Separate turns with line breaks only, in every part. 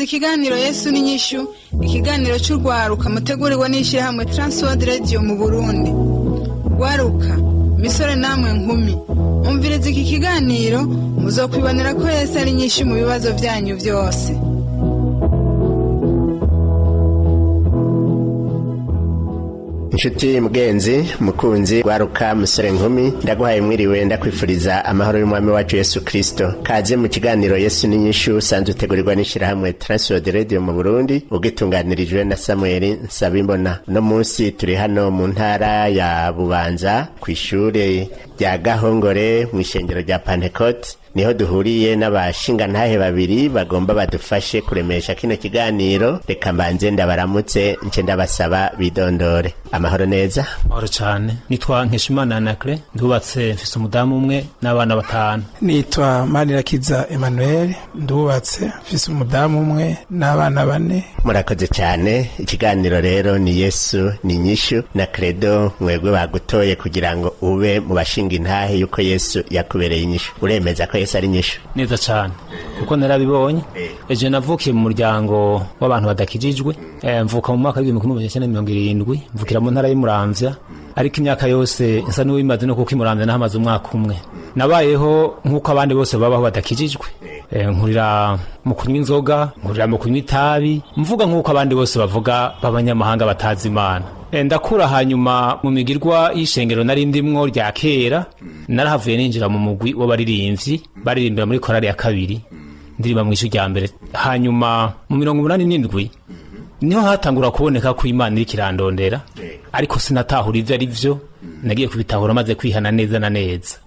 Ikiganiro Yesu n'inyishu, ikiganiro cy'urwaruka mutegurirwa n'ishyirahamwe Transworld Radio mu Burundi. Rwaruka, misore namwe nkumi, umviriza iki kiganiro, muzokwibonera ko Yesu ari inyishu mu bibazo byanyu byose.
Inshuti, mugenzi, mukunzi, gwaruka, musore, nkumi, ndaguhaye mwiriwe, ndakwifuriza amahoro y'umwami wacu Yesu Kristo. Kaze mu kiganiro Yesu n'inyishu, usanzwe utegurirwa n'ishirahamwe Transworld Radio mu Burundi, ugitunganirijwe na Samuel Nsabimbona. Uno munsi turi hano mu ntara ya Bubanza, kw'ishure rya Gahongore, mw'ishengero rya Pentecote. Niho duhuriye n'abashingantahe babiri bagomba badufashe kuremesha kino kiganiro. Reka mbanze ndabaramutse, nce ndabasaba bidondore. Amahoro neza?
Mahoro cyane. Nitwa Nkeshimana Anacre, ndubatse, mfise umudamu umwe n'abana batanu.
Nitwa Manirakiza Emmanuel, ndubatse, mfise umudamu umwe n'abana bane.
Murakoze cyane. Ikiganiro rero ni Yesu ni inyishu, na Credo mwebwe bagutoye kugira ngo ube mu bashinga intahe yuko Yesu yakubereye inyishu. Uremeza ko Yesu ari inyishu?
Neza cyane, kuko narabibonye. Ejo navukiye mu muryango w'abantu badakijijwe. Mvuka mu mwaka w'1970, mvukira mu ntara y'Imuramvya, ariko imyaka yose nsa n'uwimaze no kuko Imuramvya nahamaze umwaka umwe. Nabayeho nk'uko abandi bose babaho badakijijwe. Nkurira mu kunywa inzoga, nkurira mu kunywa itabi, mvuga nk'uko abandi bose bavuga b'abanyamahanga batazi Imana. Ndakura, hanyuma mu migirwa y'ishengero nari ndimwo rya kera, narahavuye ninjira mu mugwi w'abaririmbyi baririmbira muri korali ya kabiri, ndirimba mu ijwi rya mbere. Hanyuma mu 87 niho hatangura kuboneka ko Imana iriko irandondera, ariko sinatahura ivyo ari vyo. Nagiye kubitahura maze kwihana neza na neza.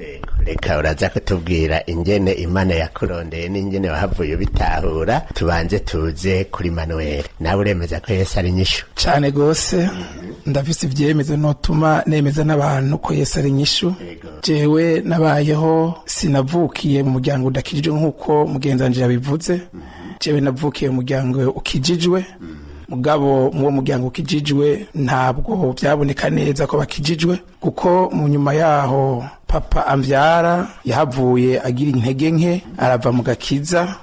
Reka uraza kutubwira ingene Imana yakurondeye n'ingene wahavuye ubitahura. Tubanze tuze kuri Manuel. Nawe uremeza ko Yesu ari inyishu?
Cane gose, ndafise ivyemezo notuma nemeza n'abantu ko Yesu ari inyishu. Jewe nabayeho, sinavukiye mu muryango udakijijwe nk'uko mugenzanje yabivuze. Jewe navukiye mu muryango ukijijwe, mugabo mu muryango ukijijwe ntabwo byaboneka neza ko bakijijwe, kuko mu nyuma yaho papa amvyara yahavuye agira intege nke, arava mu gakiza,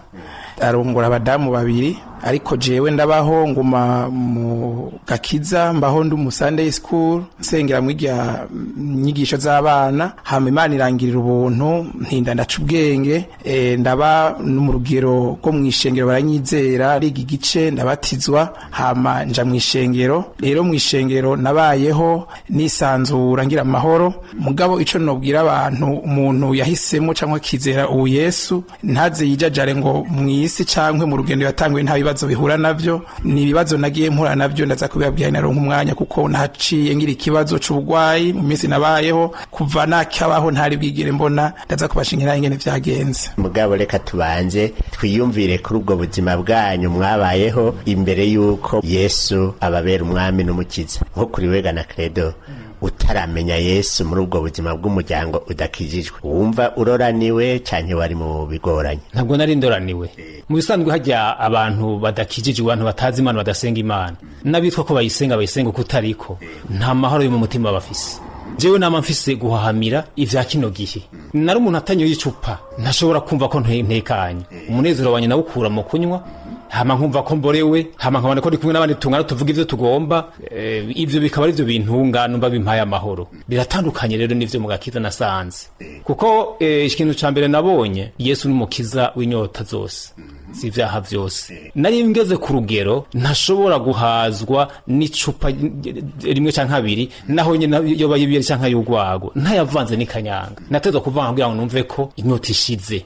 arongora abadamu babiri. Ariko jewe ndabaho, nguma mu gakiza, mbaho ndi mu Sunday school, nsengera mwirya nyigisho z'abana. Hama Imana irangirira ubuntu, ntinda ndaca ubwenge, ndaba no mu rugero rwo mw'ishengero, baranyizera, riga igice, ndabatizwa, hama nja mw'ishengero. Rero mw'ishengero nabayeho nisanzura, ngira amahoro. Mugabo ico nobwira abantu, umuntu yahisemo cyangwa akizera ubu Yesu, ntaze yijajare ngo mw'isi canke mu rugendo yatanguye nta bibazo bihura navyo. Ni ibibazo nagiye mpura navyo, ndaza kubibabwira naronka umwanya, kuko nahaciye ngira ikibazo c'ubugwayi mu minsi nabayeho kuva nakabaho ntari bwigere mbona. Ndaza kubashingira ingene vyagenze.
Mugabo reka tubanze twiyumvire kuri ubwo buzima bwanyu mwabayeho imbere y'uko Yesu ababera umwami n'umukiza. Nko kuri wega na Credo, utaramenya Yesu, muri ubwo buzima bw'umuryango udakijijwe, wumva uroraniwe canke wari mu bigoranye?
Ntabwo nari ndoraniwe. Mu bisanzwe hajya abantu badakijijwe, abantu batazi Imana, badasenga Imana, n'abitwa ko bayisenga, bayisenga uko utariko, nta mahoro yo mu mutima bafise. Jewe nama mfise guhahamira ivya kino gihe. Nari umuntu atanyoye icupa ntashobora kumva ko ntekanye. Umunezero wanje nawukura mu kunywa, hama nkumva ko mborewe, hama nkabona ko ndi kumwe n'abandi tungana, tuvuga ivyo tugomba. Ivyo bikaba ari vyo bintunga, numva bimpaye amahoro. Biratandukanye rero n'ivyo mu gakiza nasanze, kuko ikintu ca mbere nabonye, Yesu n'umukiza w'inyota zose z'ivyaha vyose. Nari ngeze ku rugero ntashobora guhazwa n'icupa rimwe canke abiri, naho nyene yoba y'ibiyeri canke y'urwago, ntayavanze n'ikanyanga. Natezwa kuvanga kugira ngo numve ko inyota ishize.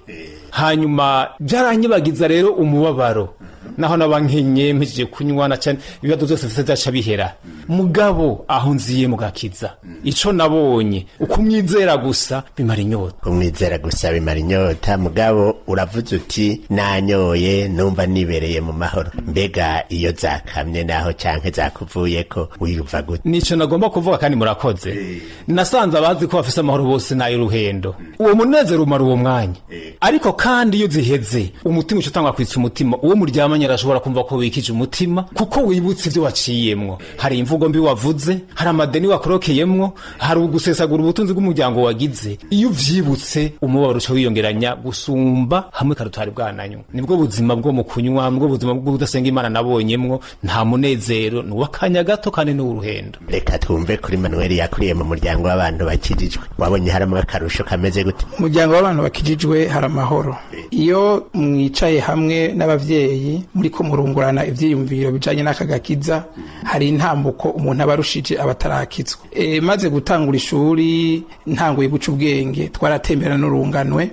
Hanyuma byaranyibagiza rero umubabaro, naho naba nkenye, mpejeje kunywa na cyane, ibibazo byose mfise vyaca bihera. Mugabo aho nziye mu gakiza, ico nabonye, ukumwizera gusa bimara inyota.
Umwizera gusa bimara inyota. Mugabo uravuze uti nanyoye numva nibereye mu mahoro. Mbega iyo zakamye naho canke zakuvuyeko, wiyumva gute?
Nico nagomba kuvuga, kandi murakoze. Nasanze abazi ko bafise amahoro bose nayo uruhendo. Uwo munezero umara uwo mwanya, ariko kandi iyo ziheze, umutima uca utangwa kwitsa umutima uwo muryamanye. mwanya arashobora kumva ko wikije umutima, kuko wibutse ivyo waciyemwo. Hari imvugo mbi wavuze, hari amadeni wakorokeyemwo, hari ugusesagura ubutunzi bw'umuryango wagize. Iyo uvyibutse, umubabaro uca wiyongeranya gusumba hamwe karutari bwananywa. Nibwo buzima bwo mu kunywa, nibwo buzima bwo kudasenga Imana nabonyemwo. Nta munezero, ni uw'akanya gato kandi ni uw'uruhendo.
Reka twumve kuri Manuel yakuriye mu muryango w'abantu bakijijwe. Wabonye harimwo akarusho kameze gute?
Umuryango w'abantu bakijijwe hari amahoro. Iyo mwicaye hamwe n'abavyeyi, muriko murungurana ivyiyumviro bijanye n'aka gakiza, hari intambuko umuntu aba arushije abatarakizwa. Maze gutangura ishuri, ntanguye guca ubwenge, twaratembera n'urunganwe.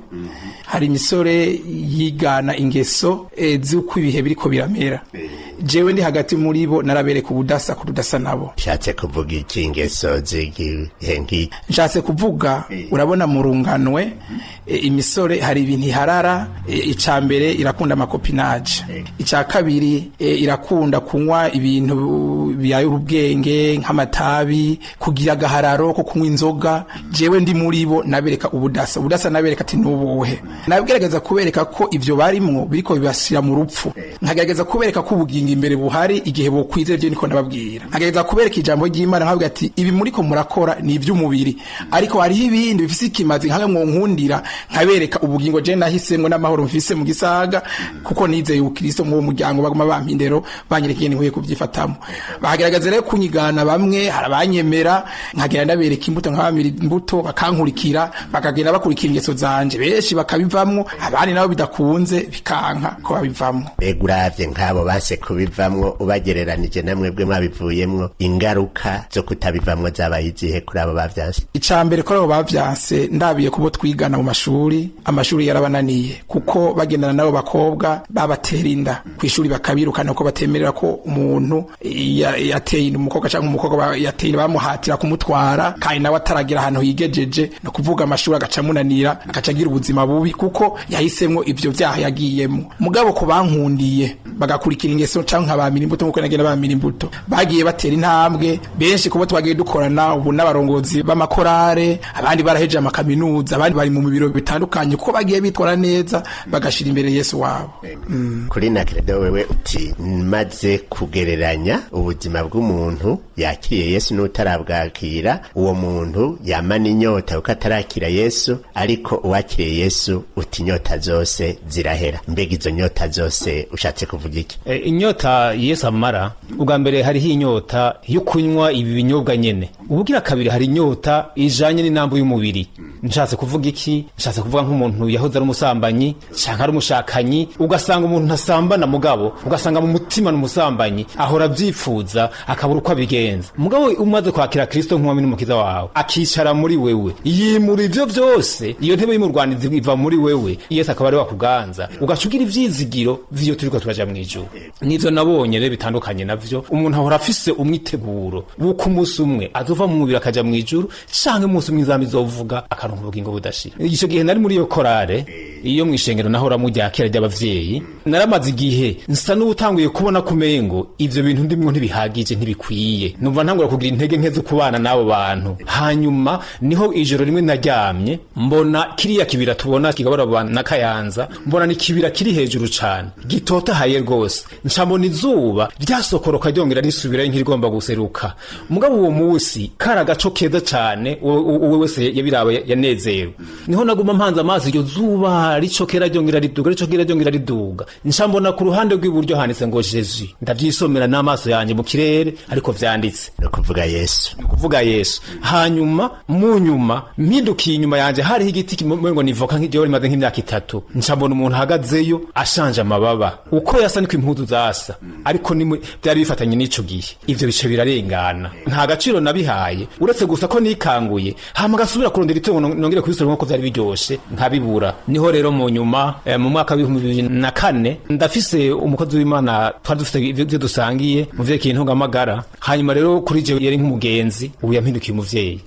Hari imisore yigana ingeso z'uko ibihe biriko biramera. Jewe ndi hagati muri bo, narabereka ubudasa ku rudasa nabo.
Ushatse kuvuga iki, ingeso z'igihe nk'iki?
Nshatse kuvuga, urabona mu runganwe imisore hari ibintu iharara. Ica mbere, irakunda ama copinage. Ica kabiri, irakunda kunywa ibintu biyayura ubwenge nk'amatabi, kugira agahararo ko kunywa inzoga. Jewe ndi muri bo, nabereka ubudasa. Ubudasa nabereka ati nubuhe? Nagerageza kubereka ko ivyo barimwo biriko bibashira mu rupfu, nkagerageza kubereka ko ubugingo imbere buhari igihe bokwize. Ivyo niko nababwira. Nkagerageza kubereka ijambo ry'Imana, nkababwira ati ibi muriko murakora ni ivy'umubiri, ariko hariho ibindi bifise ikimazi nkamwe mwonkundira. Nkabereka ubugingo je nahisemwo n'amahoro mfise mu gisaga, kuko nizeye Ukristo. Mw'uwo muryango baguma bampa indero, banyereka ingene nkwiye kubyifatamo. Bagerageza rero kunyigana, bamwe hari abanyemera, nkagenda ndabereka imbuto, nkabamira imbuto, bakankurikira, bakagenda bakurikira ingeso zanje, benshi bakabivamwo, abandi nabo bidakunze bikanka ko babivamwo.
Mbega uravye nk'abo base kubivamwo, ubagereranije namwe bwe mwabivuyemwo, ingaruka zo kutabivamwo zabaye izihe kuri abo bavyanse?
Icambere, kuri abo bavyanse, ndabiye kubo twigana mu mashuri, amashuri yarabananiye, kuko bagendana n'abo bakobwa babatera inda kw'ishuri, bakabirukana ko batemerera ko umuntu yateye inda umukobwa, cyangwa umukobwa yateye inda bamuhatira kumutwara, kandi nawe ataragira ahantu yigejeje. No kuvuga amashuri agaca amunanira, agaca agira ubuzima bubi kuko yahisemwo ivyo vyaha yagiyemo. Mugabo ku bankundiye bagakurikira ingeso canke nkabamira imbuto nkuko nagenda bamira imbuto, bagiye batera intambwe. Benshi kubo twagiye dukorana ubu n'abarongozi b'amakorare, abandi baraheje amakaminuza, abandi bari mu biro bitandukanye, kuko bagiye bitwara neza, bagashira imbere Yesu wabo.
Kuri na Credo, wewe uti maze kugereranya ubuzima bw'umuntu yakiriye Yesu n'utarabwakira, uwo muntu yamana inyota kuko atarakira Yesu, ariko uwakiriye Yesu uti inyota zose zirahera. Mbega izo nyota zose ushatse kuvuga iki?
Inyota Yesu amara, ubwa mbere hariho inyota yo kunywa ibi binyobwa nyene. Ubugira kabiri, hari inyota ijanye n'inambu y'umubiri. Nshatse kuvuga iki? Nshatse kuvuga nk'umuntu yahoze ari umusambanyi canke ari umushakanyi, ugasanga umuntu ntasambana, mugabo ugasanga mu mutima ni umusambanyi, ahora avyipfuza akabura uko abigenza. Mugabo umaze kwakira Kristo nk'umwami n'umukiza wawe, akicara muri wewe, yimura ivyo vyose. Iyo ntebe y'umurwanizi iva muri wewe, Yesu akaba ari wakuganza, ugaca ugira ivyizigiro vy'iyo turiko turaja mw'ijuru. Nivyo nabonye rero bitandukanye navyo. Umuntu ahora afise umwiteguro w'uko umunsi umwe azova mu mubiri akaja mw'ijuru, canke umunsi umwe inzamba izovuga akaronka ubugingo budashira. Ico gihe nari muri iyo korale iyo mw'ishengero nahora mujya kera ry'abavyeyi. Naramaze igihe nsa n'uwutanguye kubona kumengo ivyo bintu ndimwo ntibihagije, ntibikwiye. Numva ntangura kugira intege nke zo kubana n'abo bantu. Hanyuma niho ijoro rimwe naryamye, mbona kiriya kibira tubona kigabura abantu na Kayanza, mbona ni kibira kiri hejuru cane gitotahaye rwose. Nca mbona izuba ryasokoroka ryongera risubirayo nk'irigomba guseruka. Mugabo uwo munsi kari agaco keza cane, uwe wese yabiraba yanezerewe. Niho naguma mpanze amaso iryo zuba ricokera ryongera riduga, ricokera ryongera riduga. Nca mbona ku ruhande rw'iburyo handitse ngo Jésus. Ndavyisomera n'amaso yanje mu kirere, ariko vyanditse.
Ni ukuvuga Yesu?
Ni ukuvuga Yesu. Hanyuma mu nyuma mpindukiye, inyuma yanje hariho igiti kimengo ni voka nk'iryo rimaze nk'imyaka 3. Nca mbona umuntu ahagazeyo ashanje amababa, uko yasa niko impuzu zasa, ariko nimwe byari bifatanye n'ico gihe. Ivyo bice birarengana, nta gaciro nabihaye, uretse gusa ko nikanguye hama gasubira kurondera itungo nongere kubisubira nkuko vyari biryoshe, nkabibura. Niho rero mu nyuma mu mwaka w'2004 ndafise umukozi w'Imana twari dufite ivyo dusangiye mu vyerekeye intungamagara. Hanyuma rero kuri jewe yari nk'umugenzi, ubu yampindukiye umuvyeyi.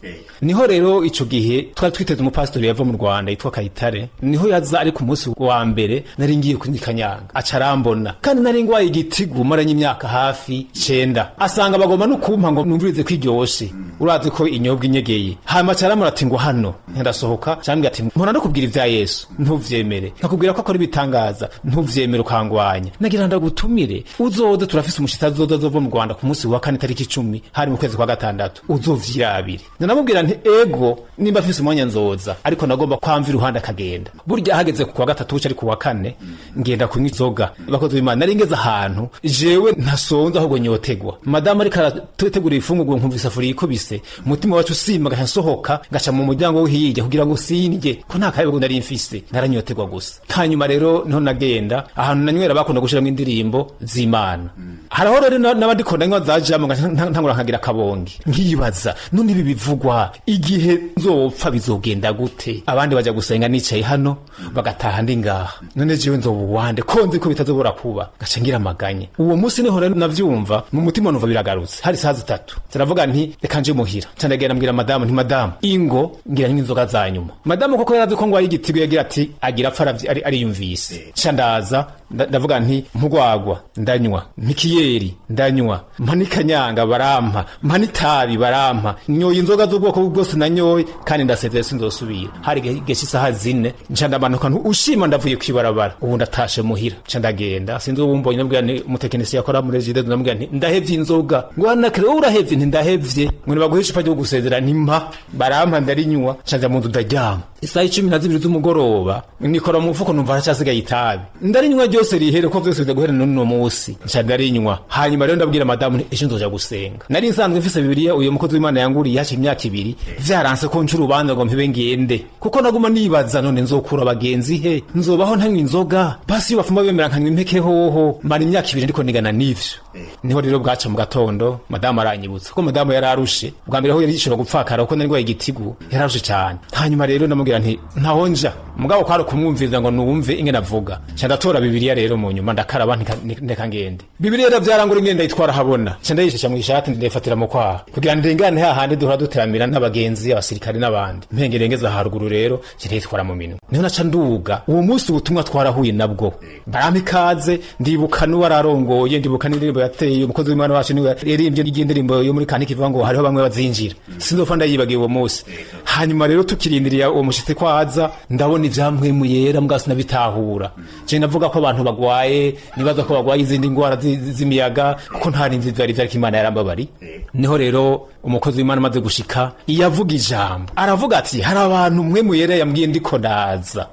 Niho rero ico gihe twari twiteze umupasitori yava mu Rwanda yitwa Kayitare. Niho yaza, ari ku munsi wa mbere nari ngiye kuri Kanyanga, aca arambona, kandi nari ngwaye igitigu maranye imyaka hafi 9. Asanga bagomba no kumpa ngo numvirize ko iryoshe, urazi ko inyobwa inyegeye. Hanyuma aca aramura ati ngo hano. Ndasohoka, cyambwira ati mpora ndakubwira ibya Yesu ntuvyemere, nkakubwira ko akora ibitangaza ntuvyemere, ukangwanya. Nagira ndagutumire uzoze, turafise umushitsi azoza azova mu Rwanda ku munsi wa kane tariki 10, hari mu kwezi kwa gatandatu, uzovyirabire. Ndamubwira nti ego, nimba afise umwanya nzoza, ariko nagomba kwamva iruhande akagenda. Burya hageze ku wa gatatu buca ari ku wa kane, ngenda kunywa inzoga. Bakozi b'Imana, nari ngeze ahantu jewe ntasonza ahubwo nyotegwa. Madamu ariko arategura ifungurwa, nkumva isafuriya ikubise, umutima wacu usima, ngaca nsohoka ngaca mu muryango wo hirya kugira ngo sindye, ko nta kabigo nari mfise, naranyotegwa gusa. Hanyuma rero niho nagenda ahantu nanywera bakunda gushiramwo indirimbo z'Imana. Haraho rero n'abandi ko ndanywa zajamwo, ngaca ntangura nkagira akabonge, nkibaza none ibi bivugwa igihe nzopfa bizogenda gute? Abandi baja gusenga nicaye hano, bagataha ndi ngaha, none jewe nzoba uwande ko nzi ko bitazobora kuba? Gaca ngira amaganye. Uwo munsi niho rero navyumva mu mutima, numva biragarutse. Hari isaha 3, turavuga nti reka nje muhira. Nca ndagenda mbwira madamu nti madamu, ingo ngira nywa inzoga za nyuma. Madamu koko yarazi ko ngwaye igitigo, yagira ati agira apfa ariyumvise. Nca ndaza ndavuga nti mpugwagwa ndanywa, mpikiyeri ndanywa, mpa n'ikanyanga barampa, mpa n'itabi barampa, nyoye inzoga z'ubwoko bwose nanyoye, kandi ndasezeye sinzosubira. Hari igihe cy'isaha 4, nca ndamanuka nti ushima ndavuye kwibarabara, ubu ndatashe muhira. Nca ndagenda, sinzi uwumbonye, ndamubwira nti umutekinisiye akora muri Regideso, ndamubwira nti ndahevye inzoga. Ngo anakire wowe urahevye? Nti ndahevye. Ngo nibaguhe icupa ryo gusezera? Nti mpa. Barampa ndarinywa, nca nja mu nzu ndaryama. Isaha 12 z'umugoroba nikora mu mufuko, numva haracyasigaye itabi, ndarinywa ryose rihere ko vyose biza guhera n'uno munsi. Nca ndarinywa. Hanyuma rero ndabwira madamu nti ejo nzoja gusenga. Nari nsanzwe mfise Bibiliya uyo mukozi w'Imana yanguriye haciye imyaka 2, vyaranse ko nca urubanza ngo mpebe ngende, kuko naguma nibaza none nzokura abagenzi he, nzobaho ntanywa inzoga? Basi iyo bafuma bemera nkanywa impeke hoho. Mara imyaka 2 ndiko nigana n'ivyo. Niho rero bwaca mu gatondo, madamu aranyibutsa, kuko madamu yararushe bwa mbere aho yari yishobora gupfakara, kuko nari ndwaye igitigu, yararushe cyane. Hanyuma rero ndamubwira nti ntaho nja, mugabo kwari kumwumviriza ngo nuwumve ingene avuga. Nca ndatora Bibiliya rero mu nyuma, ndakaraba, ndeka ngende. Bibiliya rero vyarangura ingene ndayitwara habona, nca ndayishesha mu ishati, ndayifatira mu kwaha kugira ndengane hahandi duhora duteramira n'abagenzi, abasirikare n'abandi, mpengere ngeze haruguru rero nca ndayitwara mu minwe. Niho naca nduga. Uwo munsi ubutumwa twarahuye nabwo, barampa ikaze. Ndibuka n'uwararongoye, ndibuka n'indirimbo yateye, umukozi w'Imana wacu niwe yaririmbye indirimbo yo muri kaniki ivuga ngo hariho bamwe bazinjira. Sinzopfa ndayibagiye uwo munsi. Hanyuma rero tukirindiriye uwo mushitsi ko aza, ndabona ivyamwemu yera mbwa sinabitahura. Je ndavuga ko abantu bagwaye, nibaza ko bagwaye izindi ngwara z'imiyaga, kuko ntari nzi ivyo arivyo, ariko Imana yarambabari. Niho rero umukozi w'Imana amaze gushika, iyo avuga ijambo aravuga ati hari abantu mwe yera yambwiye ndiko ndaza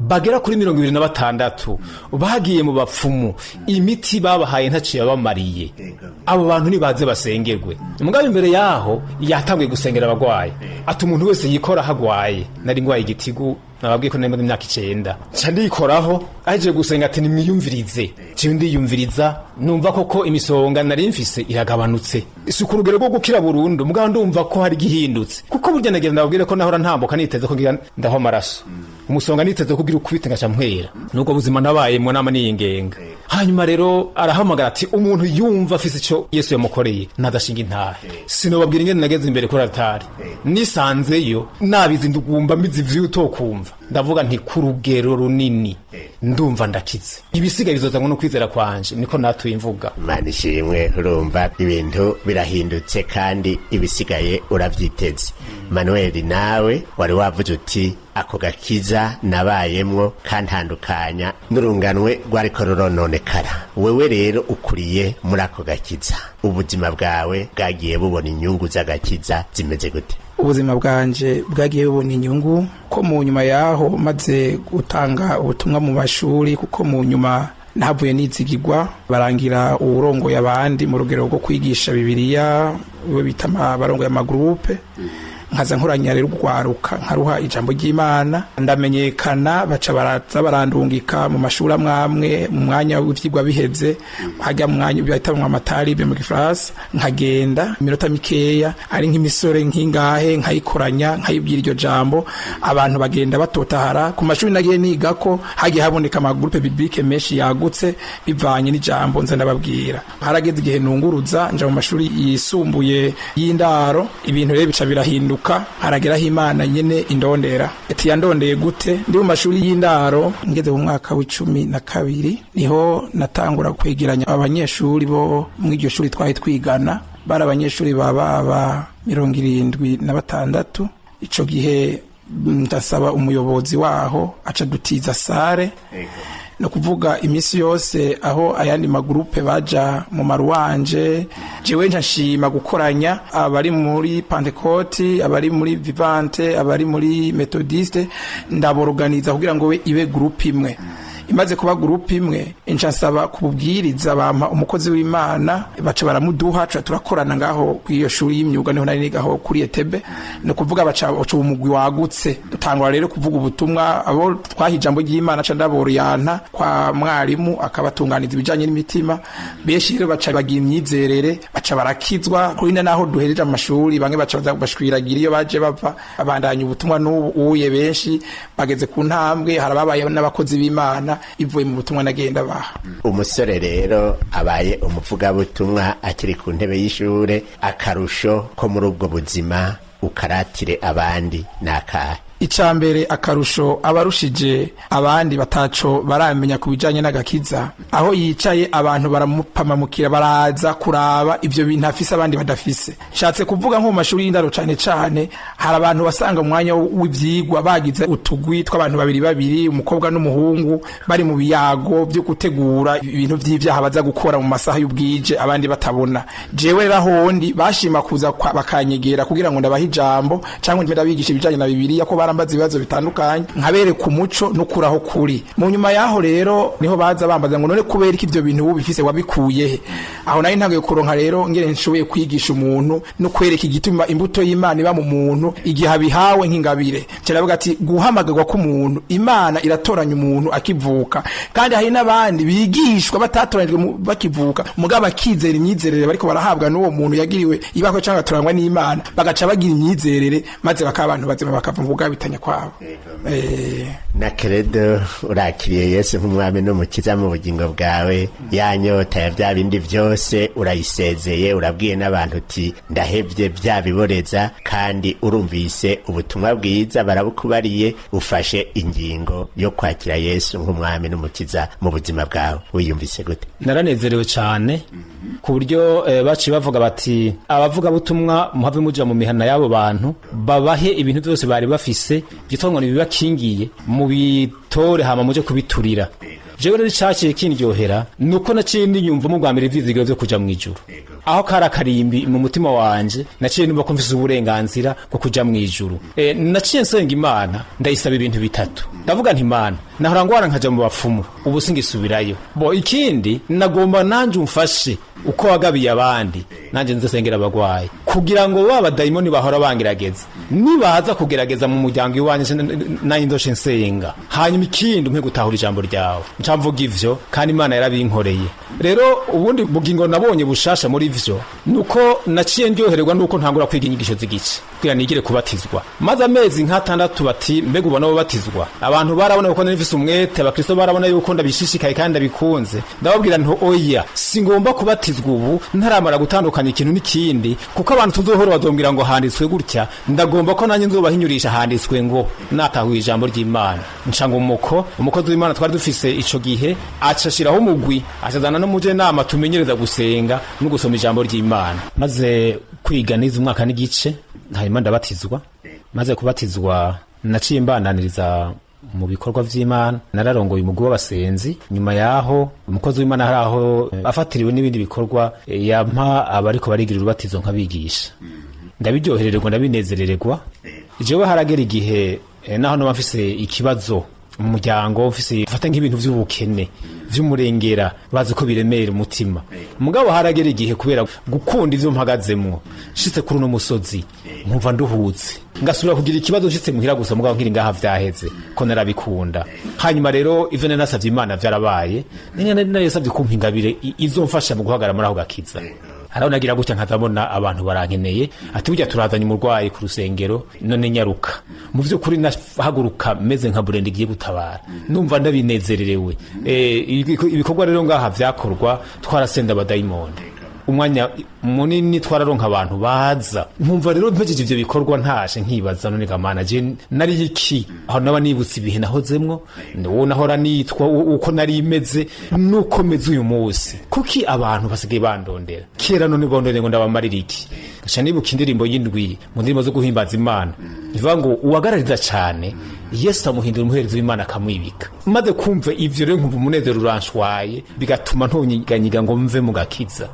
bagera kuri 26 bagiye mu bapfumu, imiti babahaye ntaciye yabamariye. Abo bantu nibaze basengerwe. Mugabo imbere yaho yatanguye gusengera abagwayi, ati umuntu wese yikora hagwaye. Nari ngwaye igitigu, nababwiye ko nari maze imyaka 9. Nca ndikoraho, ahejeje gusenga ati nimwiyumvirize. Jewe ndiyumviriza, numva koko imisonga nari mfise iragabanutse, si ku rugero rwo gukira burundu, mugabo ndumva ko hari igihindutse, kuko burya nagira ndababwire ko nahora ntambuka niteze ko ngira ndaho amaraso, umusonga niteze kugira ukubite ngaca mpwera. Nubwo buzima nabayemwo nama niyingenga. Hanyuma rero arahamagara ati umuntu yumva afise ico Yesu yamukoreye nadashinga intahe. Sinobabwira ingene nageze imbere kuri altari, nisanzeyo nabizi, ndugumba mbizi ivyo utokumva. Ndavuga nti ku rugero runini ndumva ndakize, ibisigaye bizozanwa no kwizera kwanje. Niko natuye imvuga.
Imana ishimwe. Urumva ibintu birahindutse kandi ibisigaye uravyiteze. Manuel, nawe wari wavuze uti ako gakiza nabayemwo kantandukanya n'urunganwe rwariko rurononekara. Wewe rero ukuriye muri ako gakiza, ubuzima bwawe bwagiye bubona inyungu z'agakiza zimeze gute?
Ubuzima bwanje bwagiye bubona inyungu ko mu nyuma yaho maze gutanga ubutumwa mu mashuri, kuko mu nyuma nahavuye nizigirwa, barangira uwurongoye abandi mu rugero rwo kwigisha Bibiliya, we bita abarongoye amagurupe. Nkaza nkoranya rero urwaruka, nkaruha ijambo ry'Imana, ndamenyekana, baca baraza barandungika mu mashuri amwamwe mu mwanya w'ivyigwa biheze, hajya mu mwanya bahita mu amataribe mu gifaransa, nkagenda iminota mikeya, ari nk'imisore nk'ingahe, nkayikoranya, nkayibwira iryo jambo, abantu bagenda batotahara. Ku mashuri nagiye nigako hagiye haboneka amagurupe biblique menshi yagutse bivanye n'ijambo nza ndababwira. Harageze igihe nunguruza nja mu mashuri yisumbuye y'indaro, ibintu rero bica birahinduka. Harageraho Imana nyene indondera. Ati yandondeye gute? Ndi mu mashuri y'indaro ngeze mu mwaka w'12, niho natangura kwegeranya abanyeshuri bo mu iryo shuri twari twigana. Bari abanyeshuri baba 76 ico gihe. Ndasaba umuyobozi waho aca dutiza salle, no kuvuga iminsi yose aho ayandi magurupe baja mu maruwanje, jewe nshima gukoranya abari muri Pentecôte, abari muri Vivante, abari muri Méthodiste, ndaboroganiza kugira ngo we ibe groupe imwe. Imaze kuba groupe imwe, nca nsaba kububwiriza, bampa umukozi w'Imana, baca baramuduha, tuca turakorana ngaho kuri iyo shuri y'imyuga, niho nari nigaho kuri Etebe. Ni ukuvuga baca umugwi wagutse, dutangura rero kuvuga ubutumwa. Abo twaha ijambo ry'Imana, ca ndaboriyanta kwa mwarimu akabatunganiza ibijanye n'imitima. Benshi rero baca bagira imyizerere, baca barakizwa. Kuri naho duhereje amashuri, bamwe baca baza bashwiragira iyo baje bava, babandanya ubutumwa n'ubu uye benshi bageze ku ntambwe, harababaye n'abakozi b'Imana ivuye mu butumwa nagenda baha.
Umusore rero abaye umuvugabutumwa akiri ku ntebe y'ishure, akarusho ko muri ubwo buzima ukaratire abandi ni akahe?
Icambere, akarusho abarushije abandi bataco baramenya ku bijanye n'agakiza, aho yicaye abantu baramupamamukira, baraza kuraba ivyo bintu afise abandi badafise. Nshatse kuvuga nko mu mashuri y'indaro cane cane, hari abantu basanga mu mwanya w'ivyigwa bagize utugwi tw'abantu babiri babiri, umukobwa n'umuhungu, bari mu biyago byo gutegura ibintu vy'ivyaha baza gukora mu masaha y'ubwije abandi batabona. Jewe rero ahondi bashima kuza bakanyegera kugira ngo ndabahe ijambo cyangwa ndabigisha ibijanye na Bibiliya, ko barambaza ibibazo bitandukanye, nkabereka umuco n'ukuraho kuri. Mu nyuma yaho rero niho baza bambaza ngo: "None kubera iki ivyo bintu ubifise, wabikuye he?" Aho nari ntangiye kuronka rero ngere nshoboye kwigisha umuntu no kwereka igituma imbuto y'Imana iba mu muntu igihe abihawe nk'ingabire. Kiravuga ati guhamagarwa k'umuntu, Imana iratoranya umuntu akivuka, kandi hari n'abandi bigishwa batatoranijwe bakivuka, mugabo bakizera imyizerere bariko barahabwa n'uwo muntu yagiriwe ibakwe cyangwa atoranywa n'Imana, bagaca bagira imyizerere maze bakaba abantu bazima, bakava mu kugabitanya kwabo.
Na Credo, urakiriye Yesu nk'umwami n'umukiza mu bugingo bwawe, ya nyota ya bya bindi byose urayisezeye, urabwiye n'abantu uti: "Ndahevye bya biboreza", kandi urumvise ubutumwa bwiza barabukubariye, ufashe ingingo yo kwakira Yesu nk'umwami n'umukiza mu buzima bwawe, wiyumvise gute?
Naranezerewe cyane ku buryo baciye bavuga bati: "Abavugabutumwa muhave muja mu mihana y'abo bantu, babahe ibintu byose bari bafise byitwa ngo nibibakingiye, mubitore hama muje kubiturira." Jewe rero icaciye kindyohera nuko naciye ninyumvamo bwa mbere ivyizigiro vyo kuja mw'ijuru. Aho kari akarimbi mu mutima wanje, naciye numva ko mfise uburenganzira bwo kuja mw'ijuru. Naciye nsenga Imana, ndayisaba ibintu bitatu. Ndavuga nti: "Imana, nahora ngwara nkaja mu bapfumu, ubu singisubirayo. Bo ikindi nagomba nanje umfashe uko wagabiye abandi, nanje nzasengera abagwayi, kugira ngo ba badayimoni bahora bangerageza nibaza kugerageza mu muryango iwanje, nanjye ndoshe nsenga. Hanyuma ikindi, umpe gutahura ijambo ryawe." Nca mvuga ivyo, kandi Imana yarabinkoreye. Rero ubundi bugingo nabonye bushasha muri vyo nuko naciye ndyohererwa nuko ntangura kwiga inyigisho z'igice kugira nigire kubatizwa. Maze amezi nk'atandatu bati: "Mbega ubona batizwa?" Abantu barabona ko nari mfise umwete, abakristo barabona yuko ndabishishikaye kandi ndabikunze. Ndababwira nti: "Oya, singomba kubatizwa ubu ntaramara gutandukanya ikintu n'ikindi, kuko abantu tuzohora bazombwira ngo handitswe gutya. Ndagomba ko nanjye nzobahinyurisha handitswe ngo natahuye ijambo ry'Imana." Nca ngo umukozi w'Imana twari dufise ico gihe aca ashiraho umugwi, acazana n'umujenama tumenyereza gusenga no gusoma ijambo ry'Imana. Maze kwiga nize umwaka n'igice, hanyuma ndabatizwa. Maze kubatizwa, naciye mbandaniriza mu bikorwa vy'Imana, nararongoye umugwi w'abasenzi. Nyuma yaho umukozi w'Imana hari aho afatiriwe n'ibindi bikorwa, yampa abariko barigira urubatizo nkabigisha, ndabiryoherererwa, ndabinezerererwa. Jewe haragera igihe naho noba mfise ikibazo mu muryango, mfise mfata nk'ibintu vy'ubukene vy'umurengera, bazi ko biremera umutima, mugabo haragera igihe kubera gukunda ivyo mpagazemwo, nshitse kuri uno musozi nkumva nduhutse, ngasubira kugira ikibazo nshitse muhira gusa, mugabo nkiri ngaha vyaheze ko narabikunda. Hanyuma rero ivyo nari nasavye Imana vyarabaye. Nari narasavye kumpa ingabire izomfasha mu guhagarara muri ako gakiza. Haraho nagira gutya nkazabona abantu barankeneye, ati: "Burya turazanye umurwayi ku rusengero, none nyaruka." Mu vy'ukuri nahaguruka meze nka burende igiye gutabara, numva ndabinezererewe. Ibikorwa rero ngaha vyakorwa, twarasenda abadayimoni. Umwanya munini twararonka abantu baza, nkumva rero mpejeje ivyo bikorwa ntashe nkibaza: none ga Mana, je nari iki? Aho naba nibutse ibihe nahozemwo, uwo nahora nitwa, uko nari imeze nuko meze uyu munsi. Kuki abantu basigaye bandondera kera? None bandondera ngo ndabamarira iki? Gaca nibuka indirimbo y'indwi mu ndirimbo zo guhimbaza Imana ivuga ngo uwagarariza cane Yesu amuhindura umuherezi w'Imana akamwibika. Maze kumva ivyo rero, nkumva umunezero uranshwaye, bigatuma ntonyiganyiga ngo mve mu gakiza.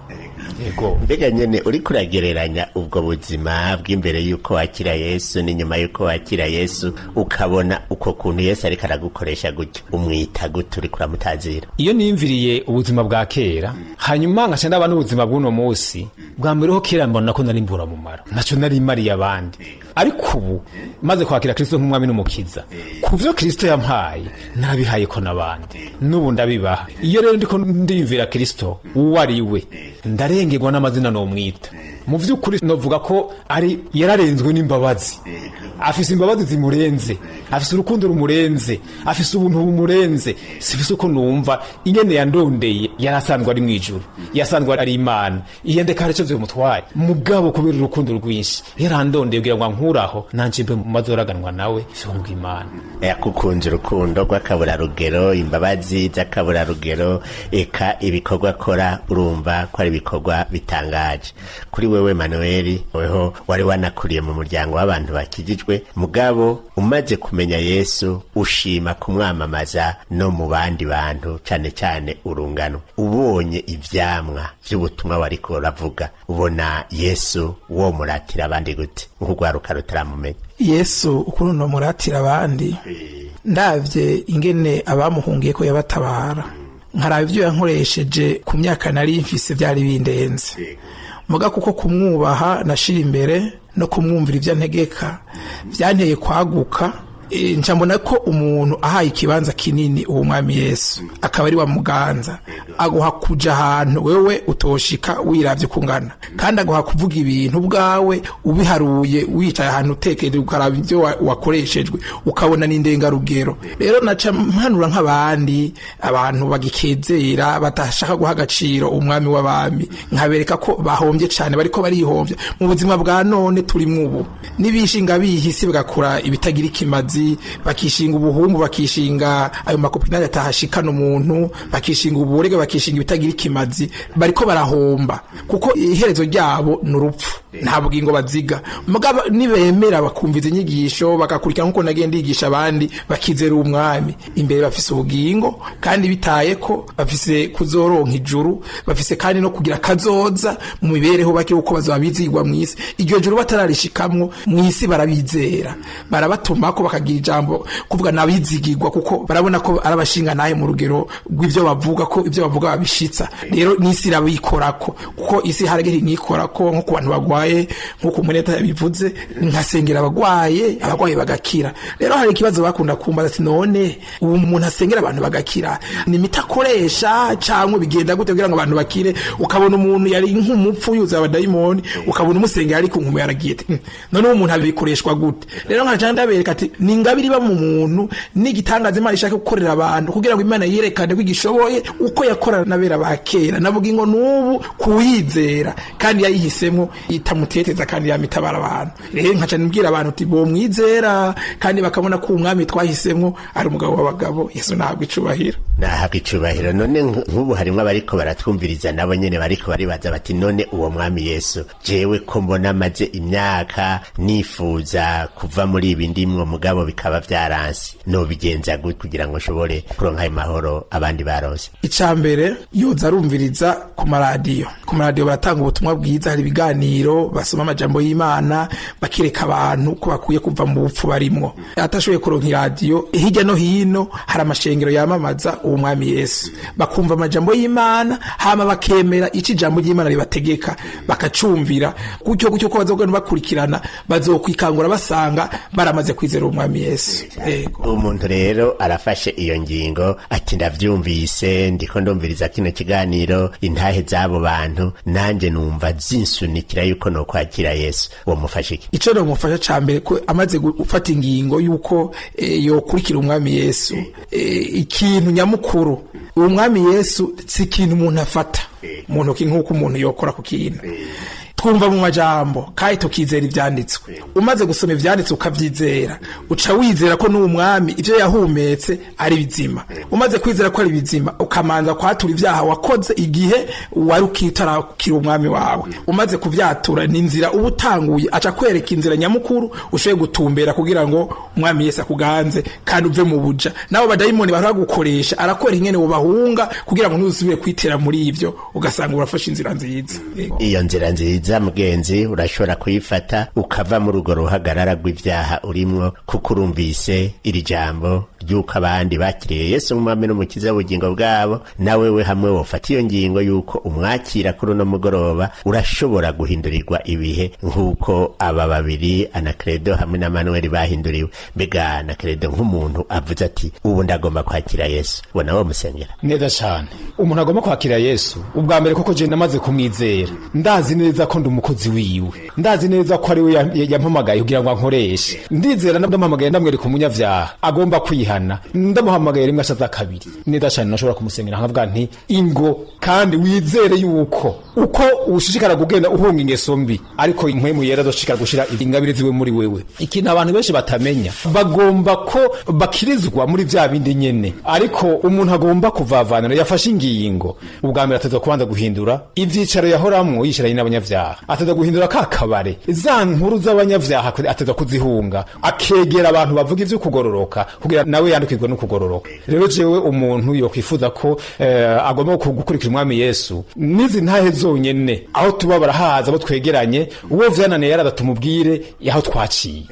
Yego.
Mbega nyene uriko uragereranya ubwo buzima bw'imbere y'uko wakira Yesu n'inyuma y'uko wakira Yesu, ukabona uko kuntu Yesu ariko aragukoresha gutyo, umwita gute? Uriko uramutazira?
Iyo niyumviriye ubuzima bwa kera, hanyuma nkaca ndaba n'ubuzima bw'uno munsi, bwa mbere ho kera mbona ko nari mburamumaro, ntaco nari mariye abandi. Ariko ubu maze kwakira Kristo nk'umwami n'umukiza, ku vyo Kristo yampaye narabihaye ko n'abandi, n'ubu ndabibaha. Iyo rero ndiko ndiyumvira Kristo uwo ari we, ndarengerwa n'amazina nomwita. Mu vy'ukuri novuga ko ari yararenzwe n'imbabazi, afise imbabazi zimurenze, afise urukundo rumurenze, afise ubuntu bumurenze. Sifise uko numva ingene yandondeye. Yarasanzwe ari mw'ijuru, yasanzwe ari Imana, iyendeka hari ico vyomutwaye, mugabo kubera urukundo rwinshi yarandondeye kugira ngo ankuraho nanje mbe mu mazoraganwa nawe vy'ubuntu bw'Imana.
Yakukunze urukundo rw'akaburarugero, imbabazi z'akaburarugero, eka ibikorwa akora urumva ko ari ibikorwa bitangaje. Kuri wewe Manuel, weho wari wanakuriye mu muryango w'abantu bakijijwe, mugabo umaze kumenya Yesu ushima kumwamamaza no mu bandi bantu, cane cane urungano. Ubonye ivyamwa vy'ubutumwa wariko uravuga, ubona Yesu wo muratira abandi gute nk'urwaruka rutaramumenya?
Yesu ukuntu nomuratira abandi, ndavye ingene abamuhungiye ko yabatabara, nkaraba ivyo yankoresheje ku myaka nari mfise, vyari bindenze. Muga kuko kumwubaha nashira imbere no kumwumvira ivyo antegeka vyanteye kwaguka. Nca mbona ko umuntu ahaye ikibanza kinini uwo mwami Yesu, akaba ari wa muganza, aguha kuja ahantu wewe utoshika wiravye kungana, kandi aguha kuvuga ibintu ubwawe ubiharuye, wicaye ahantu utekereje ukaraba ibyo wakoreshejwe, ukabona ni indengarugero. Rero naca mpanura nk'abandi abantu bagikezera, badashaka guha agaciro umwami w'abami, nkabereka ko bahombye cyane, bariko barihombya mu buzima bwa none turimwo ubu. N'ibishinga bihisi bagakora ibitagira ikimazi, bakishinga ubuhumbu, bakishinga ayo makopinari atahashikana umuntu, bakishinga uburege, bakishinga ibitagira ikimazi, bariko barahomba kuko iherezo ryabo ni urupfu, nta bugingo baziga. Mugabo nibemera bakumviza inyigisho, bagakurikira nkuko nagiye ndigisha abandi, bakizera umwami imbere, bafise ubugingo, kandi bitaye ko bafise kuzoronka ijuru, bafise kandi no kugira kazoza mu mibereho bake, uko bazoba bizigwa mw'isi. Iryo juru batararishikamwo mw'isi, barabizera, barabatumako, bakagira ijambo kuvuga nabizigirwa, kuko barabona ko arabashinga naye mu rugero rw'ivyo bavuga, ko ivyo bavuga babishitsa. Rero n'isi irabikorako, kuko isi haragera inyikorako, nko ku bantu bagwaye, nkuko umuneta yabivuze, nkasengera abagwaye, abagwaye bagakira. Rero hari ikibazo bakunda kumbaza ati: none ubu umuntu asengera abantu bagakira, ni imiti akoresha cyangwa bigenda gute kugira ngo abantu bakire? Ukabona umuntu yari nk'umupfu yuzuye abadayimoni, ukabona umusengera ari ku nkumu yaragiye ati: None uwo muntu abikoreshwa gute?" Rero nkaca ndabereka ati ni ingabire iba mu muntu, n'igitangaza Imana ishaka gukorera abantu kugira ngo Imana yerekane ko igishoboye, uko yakorana n'abera ba kera navuga ngo n'ubu kuwizera kandi yayihisemo itamuteteza kandi yamitabara abantu. Rero nkaca mbwira abantu uti bomwizera kandi bakabona ko umwami twahisemo ari umugabo w'abagabo. Yesu ntabwo icubahiro.
Nahabwa icubahiro. None nk'ubu harimwo abariko baratwumviriza, nabo nyene bariko baribaza bati: none uwo mwami Yesu, jewe ko mbona maze imyaka nifuza kuva muri ibi ndimwo, mugabo bikaba vyaranse, nobigenza gute kugira ngo nshobore kuronka ayo mahoro abandi baronse?
Icya mbere, yoza arumviriza ku maradiyo. Ku maradiyo baratanga ubutumwa bwiza, hari ibiganiro, basoma amajambo y'Imana, bakireka abantu ko bakwiye kuva mu bupfu barimwo. Atashoboye kuronka iradiyo, hirya no hino hari amashengero yamamaza uwo mwami Yesu, bakumva amajambo y'Imana, hama bakemera ico ijambo ry'Imana ribategeka, bakacumvira gutyo gutyo, ko bazogenda bakurikirana, bazokwikangura basanga baramaze kwizera umwami Yesu. Yego.
Umuntu rero arafashe iyo ngingo ati: ndavyumvise, ndiko ndumviriza kino kiganiro, intahe z'abo bantu, nanje numva zinsunikira yuko nokwakira Yesu, uwo mufashe iki?
Ico nomufasha ca mbere, ko amaze gufata ingingo yuko yokurikira umwami Yesu, ikintu nyamukuru, uwo mwami Yesu si ikintu umuntu afata. Mu ntoki nk'uko umuntu yokora ku kintu. Twumva mu majambo kandi tukizera ivyanditswe. Umaze gusoma ivyanditswe ukavyizera, uca wizera ko n'uwo mwami ivyo yahumetse ari bizima. Umaze kwizera ko ari bizima, ukamanza kwatura ivyaha wakoze igihe wari ukitarakira umwami wawe. Umaze kuvyatura, ni inzira uba utanguye, aca kwereka inzira nyamukuru ushoboye gutumbera kugira ngo umwami Yesu akuganze kandi uve mu buja. Nabo badayimoni baragukoresha, arakora ingene wobahunga kugira ngo ntuzusubire kwitera muri ivyo, ugasanga urafashe inzira nziza.
Iyo nzira nziza, mugenzi, urashobora kuyifata ukava muri urwo ruhagarara rw'ibyaha urimwo, kuko urumvise iri jambo ry'uko abandi bakiriye Yesu nk'umwami n'umukiza w'ubugingo bwabo. Nawe we hamwe wofata iyo ngingo y'uko umwakira kuri uno mugoroba, urashobora guhindurirwa ibihe nk'uko aba babiri Anakeredo hamwe na Manuel bahinduriwe. Mbega Anakeredo, nk'umuntu avuze ati: "Ubu ndagomba kwakira Yesu", ubona wo musengera?
Neza cyane. Umuntu agomba kwakira Yesu ubwa mbere, koko je namaze kumwizera, ndazi neza ko ndi umukozi wiwe, ndazi neza ko ari we yampamagaye kugira ngo ankoreshe. Ndizera, ndamuhamagaye, ndamwereka umunyavyaha agomba kwihana, ndamuhamagaye rimwe ashaza kabiri. Neza cyane, nashobora kumusengera nkavuga nti: "Ingo kandi wizere yuko uko ushishikara kugenda uhunga ingeso mbi, ariko impwemu yera azoshishikara gushira ingabire ziwe muri wewe." Ikintu abantu benshi batamenya, bagomba ko bakirizwa muri vya bindi nyene, ariko umuntu agomba kuvavanira yafashe ingingo, ubwa mbere ateza kubanza guhindura ivyicaro yahoramwo yicaranye n'abanyavyaha, ateza guhindura ka kabare, za nkuru z'abanyavyaha ateza kuzihunga, akegera abantu bavuga ivyo kugororoka kugira nawe yandukirwe no kugororoka. Rero jewe umuntu yokwifuza ko agomba gukurikira umwami Yesu, n'izi ntahe zonyene aho tuba barahaza, abo twegeranye, uwo vyananiye yaraza tumubwire aho twaciye.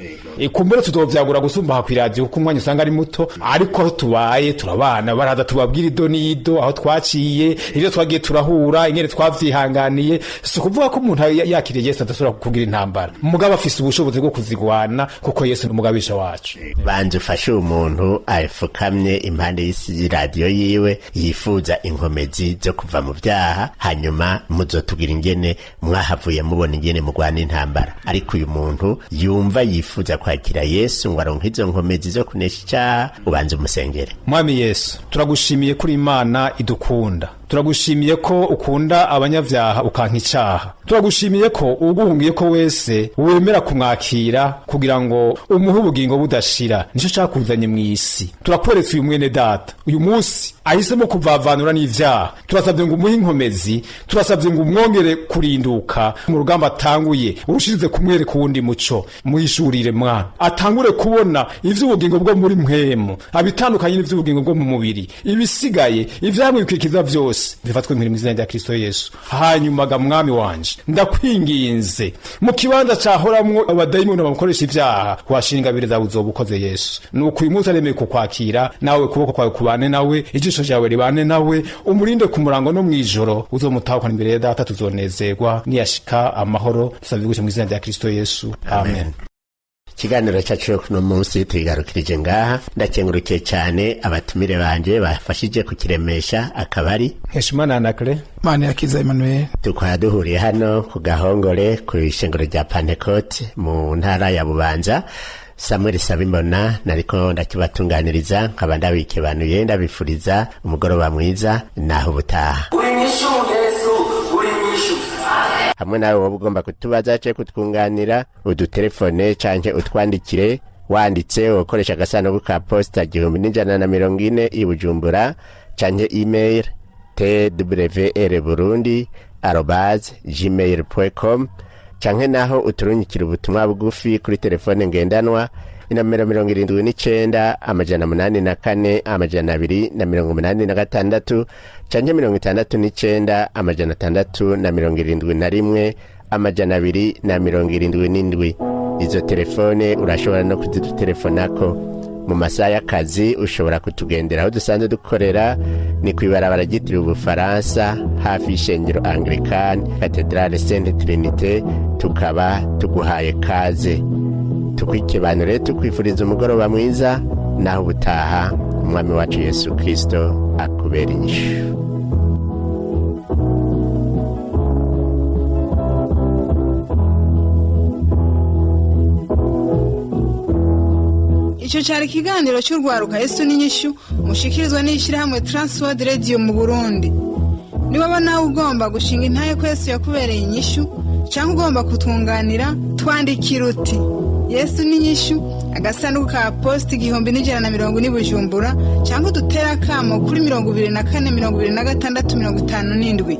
Kumbure tuzovyagura gusumba aha kw'iradiyo kuko umwanya usanga ari muto, ariko aho tubaye turabana baraza tubabwira ido n'ido aho twaciye, ivyo twagiye turahura, ingene twavyihanganiye. Si ukuvuga ko umuntu yakiriye Yesu adashobora kugira intambara, mugabo afise ubushobozi bwo kuzigwana kuko Yesu ni umugabisha wacu.
Banza ufashe umuntu afukamye impande y'isi radiyo yiwe, yifuza inkomezi zo kuva mu byaha, hanyuma muzotubwira ingene mwahavuye mubona ingene mugwana intambara. Ariko uyu muntu yumva yifuza kwakira Yesu ngo aronke izo nkomezi zo kunesha icyaha, ubanza umusengere.
Mwami Yesu, turagushimiye kuri Imana idukunda. Turagushimiye ko ukunda abanyabyaha ukanka icaha. Turagushimiye ko uguhungiye ko wese wemera kumwakira kugira ngo umuhe ubugingo budashira. Nico cakuzanye mw'isi. Turakweretse uyu mwene data uyu munsi ahisemo kuvavanura n'ivyaha. Turasabye ngo umuhe inkomezi, turasabye ngo umwongere kurinduka mu rugamba atanguye, urushirize kumwereka uwundi muco. Muhishurire mwana, atangure kubona ivy'ubugingo bwo muri mpwemu, abitandukanye n'ivy'ubugingo bwo mu mubiri. Ibisigaye ivyamwe bikwikiza vyose bifatwe mpiri mu izina rya Kristo Yesu. Hanyuma ga mwami wanje, ndakwinginze, mu kibanza cahoramwo abadayimoni bamukoresha ivyaha, washinga ingabire zawe, uzoba ukoze Yesu. Nuko uyu munsi aremeye kukwakira, nawe kuboko kwawe kubane nawe, ijisho ryawe ribane nawe, umurinde ku murango no mw'ijoro, uzomutahukana imbere ya data, tuzonezerwa niyashika amahoro. Tusabye gutyo mu izina rya Kristo Yesu, amen.
Ikiganiro cyacu kuno munsi tuyigarukirije ngaha. Ndakengurukiye cyane abatumire banje bafashije kukiremesha, akabari
Nkeshimana Anakle.
Mana yakiza Emmanuel.
Tukaba duhuriye hano ku Gahongore, ku ishengero rya Pantekote mu ntara ya Bubanza. Samuel Sabimbona nariko ndakibatunganiriza, nkaba ndabikebanuye, ndabifuriza umugoroba mwiza, naho ubutaha.
Uri nyishu Yesu, uri nyishu.
Hamwe nawe woba ugomba kutubaza canke kutwunganira, udutelefone canke utwandikire wanditse ukoresha agasanduku ka posta 1140 i Bujumbura, canke email twrburundi@gmail.com, canke naho uturunyikira ubutumwa bugufi kuri telefone ngendanwa, inomero 79 804 286, canke 69 671 277. Izo telefone urashobora no kuzidutelefonako mu masaha y'akazi. Ushobora kutugendera aho dusanzwe dukorera, ni ku ibarabara ryitiriwe Ubufaransa, hafi y'ishengero Anglikani Katedrale Sainte Trinité. Tukaba tuguhaye kaze. Tukwikibanure, tukwifuriza umugoroba mwiza, naho ubutaha. Umwami wacu Yesu Kristo akubera inyishu.
Icyo cyari ikiganiro cy'urwaruka Yesu n'inyishu, mushikirizwa n'ishyirahamwe Transworld Radio mu Burundi. Niba nawe ugomba gushinga intahe ko Yesu yakubereye inyishu, cyangwa ugomba kutwunganira, twandikira uti: "Yesu ni inyishu, agasanduku ka posita 1140 Bujumbura", cyangwa udutere akamo kuri 24 26 57.